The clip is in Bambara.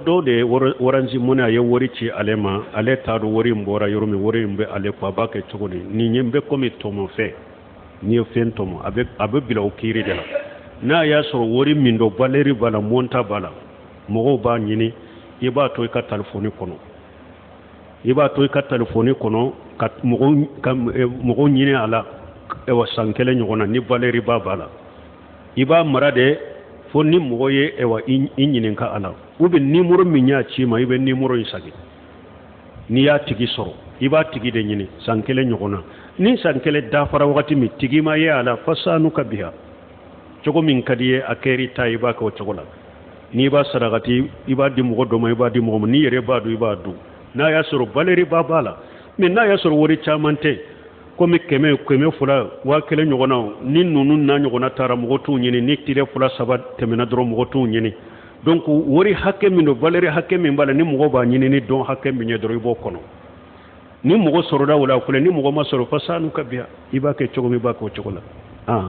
Dɔ de ye Orange Money, a ye wari ci ale ma. Ale t'a dɔn wari in bɔra yɔrɔ min, wari in bɛ ale kun, a b'a kɛ cogo di? Nin ye bɛ komi tɔmɔfɛn. N'i ye fɛn tɔmɔ, a bɛ bila o kiiri de la. N'a y'a sɔrɔ wari min don, valeur b'a la, montant b'a la, mɔgɔw b'a ɲini, i b'a to i ka telefɔni kɔnɔ, i b'a to i ka telefɔni kɔnɔ ka mɔgɔw ɲini a la. Ɛwa, san kelen ɲɔgɔn na, ni valeur ba b'a la, i b'a mara de fo ni mɔgɔ ye, ɛwa, i ɲininka a la, ou bien numéro min y'a ci ma, i bɛ numéro in sagi. N'i y'a tigi sɔrɔ, i b'a tigi de ɲini san kelen ɲɔgɔn na. Ni san kelen dafara wagati min, tigi ma ye a la, فشأنك بها. Cogo min ka di ye, a kɛra ta, i b'a kɛ o cogo la. N'i b'a sarakati, i b'a di mɔgɔ dɔ ma, i b'a di mɔgɔ ma. N'i yɛrɛ b'a dun, i b'a dun, n'a y'a sɔrɔ valeur ba b'a la. Mais n'a y'a sɔrɔ wari caman tɛ, komi 100, 200, 1000 ɲɔgɔnna, ni ninnu n'a ɲɔgɔnna taara, mɔgɔ t'u ɲini. Ni tile 2, 3 tɛmɛna dɔrɔn, mɔgɔ t'u ɲini. Donc wari hakɛ min don, valeur hakɛ min b'a la, ni mɔgɔ b'a ɲini ni dɔn hakɛ min ye dɔrɔn, i b'o kɔnɔ. Ni mɔgɔ sɔrɔla o la, filɛ. Ni mɔgɔ ma sɔrɔ, فشأنك بها. I b'a kɛ cogo min, i b'a kɛ o cogo la.